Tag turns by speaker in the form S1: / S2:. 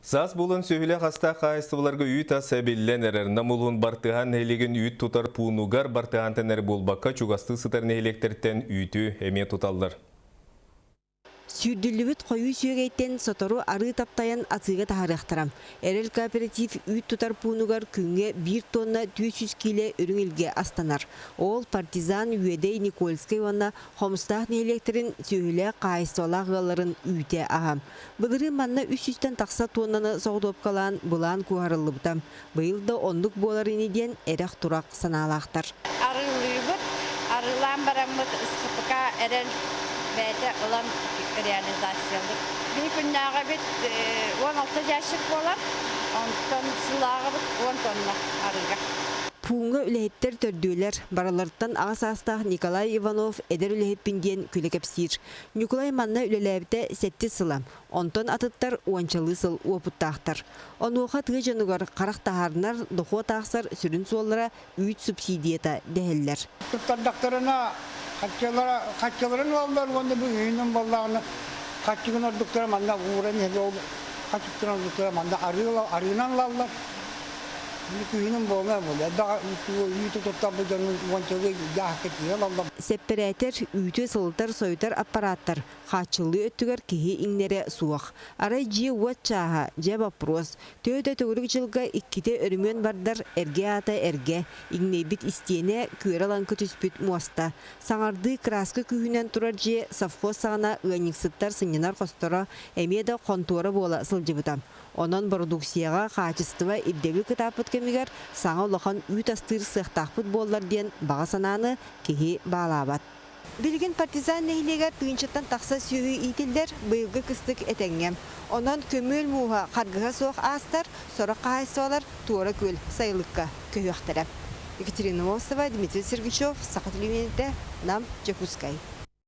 S1: Саас буолан сүөһүлээх астаах хаһаайыстыбаларга үүт ас эбиллэн эрэр. Нам улууһун Бартыһаан нэһилиэгин үүт тутар пуунугар Бартыһаантан эрэ буолбакка, чугастыы сытар нэһилиэктэртэн үүтү эмиэ туталлар.
S2: Сүүрдүллүбүт хойуу сүөгэйтэн сотору арыы таптайан атыыга таһаарыахтара. Эрэл кооператив үүт тутар пуунугар күҥҥэ биир тонна 400 киилэ үрүҥ илгэ астанар. Ол Партизан, Үөдэй, Никольскай уонна Хомустаах нэһилиэктэрин сүөһүлээх хаһаайыстыбалаах ыалларын үүтэ аһа. Былырыын манна үс сүүстэн тахса туоннаны соҕотуопкалаан былаан куоһарыллыбыта. Быйыл да оннук буолар ини диэн эрэх-турах санаалаахтар.
S3: Арыылыыбыт, арыылаан бараммыт СХПК эрэл бэйэтэ ылан реализациялыыр. Биһи күннээҕибит 16 ящик буолар, онтон сылааҕыбыт 10 тонна арыыга.
S2: Пууҥҥа үлэһиттэр төрдүөлэр, барыларыттан аҕа саастаах Николай Иванов эдэр үлэһиппин диэн күлэ кэпсиир. Ньукулай манна үлэлээбитэ сэттис сыла, онтон атыттар уончалыы сыл уопуттаахтар. Онуоха тыа дьонугар харах таһаарынар, дохуот аахсар сүрүн суоллара үүт субсидията дэһэллэр.
S4: Туттардахтарына хаччылара хаччыларын ылаллар уонна бу үһүнүн буоллаҕына хаччыгын ордуктара манна ууран иһэр ол хаччыктарын ордуктара манна арыынан ылаллар. Күһүнүн буолуо буолуо. Үүтү туттарбыт дьонун уончалыы дьааһыкка тиийэ ылаллар.
S2: Сэппэрээтэр, үүтү сылытар-сойутар аппарааттар Хааччыллыы өттүгэр киһи иҥнэрэ суох. Арай дьиэ-уот чааһа, дьэ боппуруос. Төһө да төгүрүк дьылга иккитэ өрөмүөн бардар, эргэ аата эргэ, иҥнэйбит истиэнэ, күөрэ-лаҥкы түспүт муоста. Саҥардыы кырааска күүһүнэн турар дьиэ совхоз саҕана ыанньыксыттар сынньанар хосторо эмиэ да хонтуора буола сылдьыбыта. Онон бородууксуйаҕа хаачыстыба ирдэбил кытааппыт кэмигэр саҥа улахан үүт астыыр сыахтаахпыт буоллар диэн баҕа санааны киһи баалаабат. Билигин Партизан нэһилиэгэр тыһыынчаттан тахса сүөһү иитиллэр, быйылгы кыстык этэҥҥэ. Онон көмүөл мууһа харгыһа суох аастар, сорох хаһаайыстыбалар Туора Күөл сайылыкка көһүөхтэрэ. Екатерина Мосова, Дмитрий Сергучев, Саха телевидениетэ, Нам, Дьокуускай.